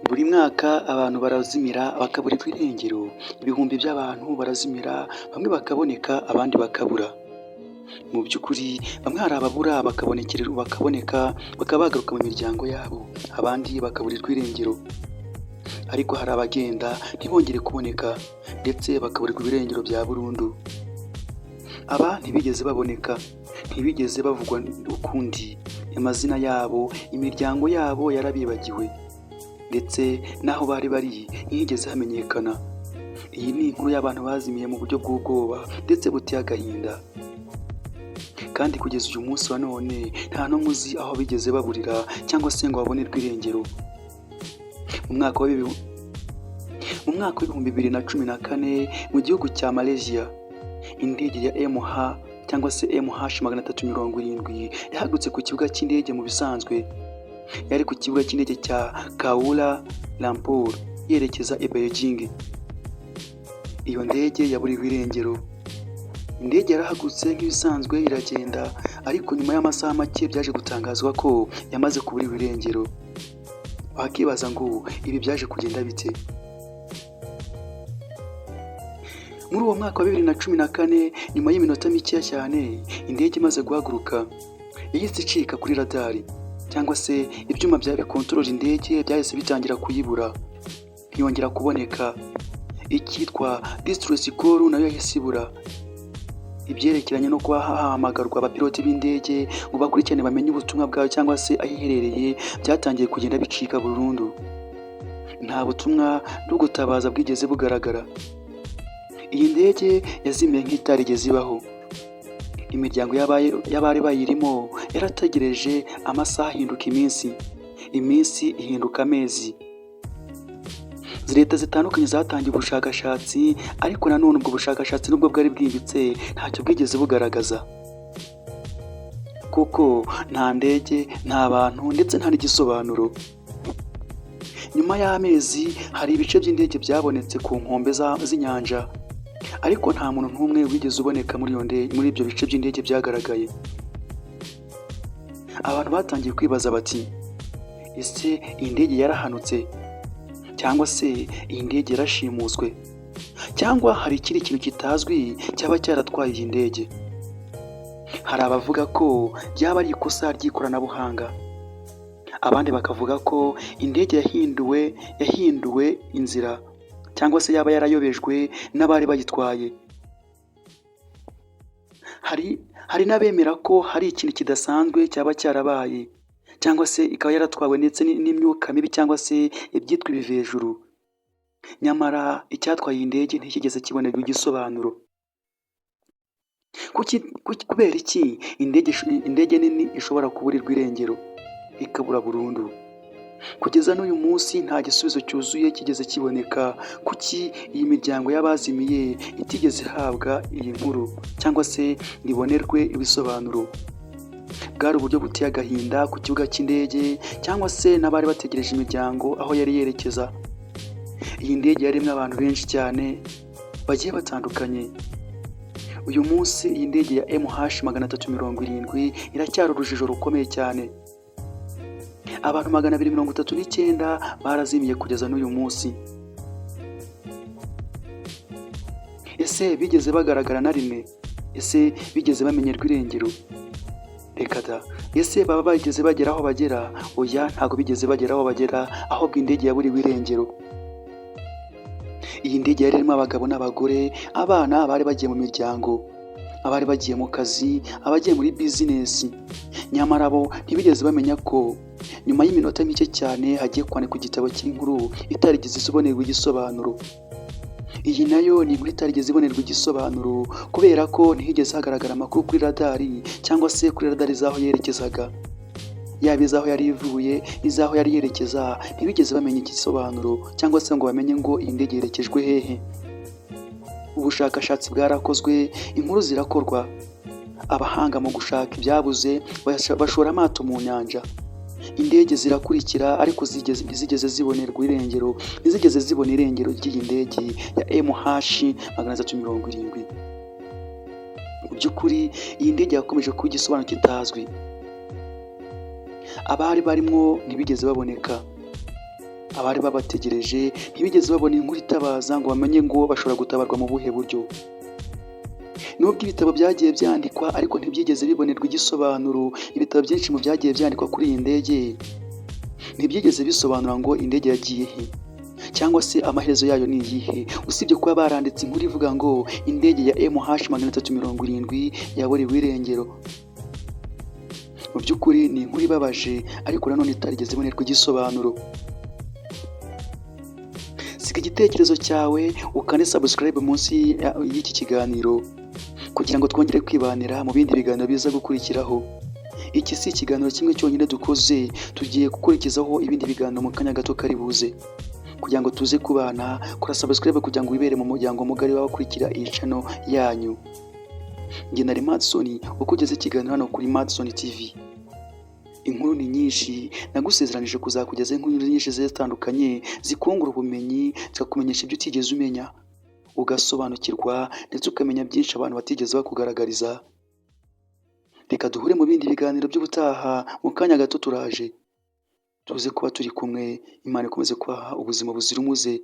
Buri mwaka abantu barazimira bakaburirwa irengero, ibihumbi by'abantu barazimira, bamwe bakaboneka abandi bakabura. Mu by'ukuri bamwe hari ababura bakaboneka bakaba bagaruka mu miryango yabo, abandi bakaburirwa irengero. Ariko hari abagenda ntibongere kuboneka ndetse bakaburirwa ibirengero bya burundu. Aba ntibigeze baboneka, ntibigeze bavugwa ukundi, amazina yabo, imiryango yabo yarabibagiwe ndetse n'aho bari bari ntihigeze hamenyekana. Iyi ni inkuru y'abantu bazimiye mu buryo bw'ubwoba ndetse buteye agahinda. Kandi kugeza uyu munsi wa none nta n'umwe uzi aho bigeze baburira cyangwa se ngo babonerwe irengero. Mu mwaka w'2014 mu gihugu cya Malaysia, indege ya MH cyangwa se MH 370 yahagurutse ku kibuga cy'indege mu bisanzwe. Yari ku kibuga cy'indege cya Kuala Lumpur yerekeza i Beijing. Iyo ndege yaburiwe irengero. Indege yarahagurutse nk'ibisanzwe iragenda, ariko nyuma y'amasaha make byaje gutangazwa ko yamaze kuburirwa irengero. Wakibaza ngo ibi byaje kugenda bite? Muri uwo mwaka wa 2014, nyuma y'iminota mikeya cyane indege imaze guhaguruka, yahise icika kuri radari cyangwa se ibyuma bya bikontorora indege byahise bitangira kuyibura, ntiyongera kuboneka. Icyitwa distress call nayo yahise ibura. Ibyerekeranye no kuba hahamagarwa abapiloti b'indege ngo bakurikirane bamenye ubutumwa bwayo cyangwa se aho iherereye byatangiye kugenda bicika burundu. Nta butumwa bwo gutabaza bwigeze bugaragara. Iyi ndege yazimiye nk'itarigeze ibaho. Imiryango y'abari bayirimo yarategereje, amasaha ahinduka iminsi, iminsi ihinduka amezi. Leta zitandukanye zatangiye ubushakashatsi, ariko nanone ubwo bushakashatsi nubwo bwari bwimbitse ntacyo bwigeze bugaragaza, kuko nta ndege, nta bantu ndetse nta n'igisobanuro. Nyuma y'amezi hari ibice by'indege byabonetse ku nkombe z'inyanja, ariko nta muntu n'umwe wigeze uboneka muri iyo ndege, muri ibyo bice by'indege byagaragaye. Abantu batangiye kwibaza bati: "Ese iyi ndege yarahanutse, cyangwa se iyi ndege yarashimuswe, cyangwa hari ikindi kintu kitazwi cyaba cyaratwaye iyi ndege?" Hari abavuga ko ryaba ari ikosa ry'ikoranabuhanga, abandi bakavuga ko indege yahinduwe inzira cyangwa se yaba yarayobejwe n'abari bayitwaye. Hari n'abemera ko hari ikintu kidasanzwe cyaba cyarabaye, cyangwa se ikaba yaratwawe ndetse n'imyuka mibi cyangwa se ibyitwa ibivejuru. Nyamara icyatwaye iyi ndege ntikigeze kibonerwa igisobanuro. Kubera iki indege nini ishobora kuburirwa irengero ikabura burundu? Kugeza n'uyu munsi nta gisubizo cyuzuye kigeze kiboneka. Kuki iyi miryango y'abazimiye itigeze ihabwa iyi nkuru cyangwa se ngo ibonerwe ibisobanuro? Bwari uburyo buteye agahinda ku kibuga cy'indege cyangwa se n'abari bategereje imiryango aho yari yerekeza. Iyi ndege yarimo abantu benshi cyane bagiye batandukanye. Uyu munsi iyi ndege ya MH 370 iracyari urujijo rukomeye cyane. Abantu 239 barazimiye kugeza n'uyu munsi. Ese bigeze bagaragara na rimwe? Ese bigeze bamenyerwa irengero? Reka da! Ese baba bageze bagera aho bagera? Oya, ntabwo bigeze bagera aho bagera, ahubwo indege yaburiwe irengero. Iyi ndege yari irimo abagabo n'abagore, abana bari bagiye mu miryango, abari bagiye mu kazi, abagiye muri bizinesi. Nyamara bo ntibigeze bamenya ko nyuma y'iminota mike cyane hagiye kwandikwa igitabo cy'inkuru itarigeze ibonerwa igisobanuro. Iyi nayo ni inkuru itarigeze ibonerwa igisobanuro kubera ko ntihigeze hagaragara amakuru kuri radari cyangwa se kuri radari z'aho yerekezaga. Yaba iz'aho yari ivuye, iz'aho yari yerekeza, ntibigeze bamenya igisobanuro cyangwa se ngo bamenye ngo iyi ndege yerekejwe hehe. Ubushakashatsi bwarakozwe, inkuru zirakorwa, abahanga mu gushaka ibyabuze bashora amato mu nyanja, indege zirakurikira, ariko ntizigeze zibonerwa irengero, ntizigeze zibona irengero ry'iyi ndege ya MH 370. Mu by'ukuri iyi ndege yakomeje kuba igisobanuro kitazwi. Abari barimo ntibigeze baboneka. Abari babategereje ntibigeze babona inkuru itabaza ngo bamenye ngo bashobora gutabarwa mu buhe buryo. Nubwo ibitabo byagiye byandikwa, ariko ntibyigeze bibonerwa igisobanuro. Ibitabo byinshi mu byagiye byandikwa kuri iyi ndege ntibyigeze bisobanura ngo indege yagiye he cyangwa se amaherezo yayo ni iyihe, usibye kuba baranditse inkuru ivuga ngo indege ya MH 370 yaburiwe irengero. Mu by'ukuri ni inkuru ibabaje, ariko nanone itarigeze ibonerwa igisobanuro. Siga igitekerezo cyawe, ukande subscribe munsi y'iki kiganiro kugira ngo twongere kwibanira mu bindi biganiro biza gukurikiraho. Iki si ikiganiro kimwe cyonyine dukoze, tugiye gukurikizaho ibindi biganiro mu kanya gato kari buze. Kugira ngo tuze kubana, kora subscribe kugira ngo wibere mu muryango mugari w'abakurikira iyi channel yanyu. Njye nari Madison ukugeza ikiganiro hano kuri Madison TV. Inkuru ni nyinshi, nagusezeranije kuzakugezaho inkuru nyinshi zigiye zitandukanye zikungura ubumenyi, zikakumenyesha ibyo utigeze umenya, ugasobanukirwa ndetse ukamenya byinshi abantu batigeze bakugaragariza. Reka duhure mu bindi biganiro by'ubutaha, mu kanya gato turaje. Tuze kuba turi kumwe, Imana ikomeze kubaha ubuzima buzira umuze.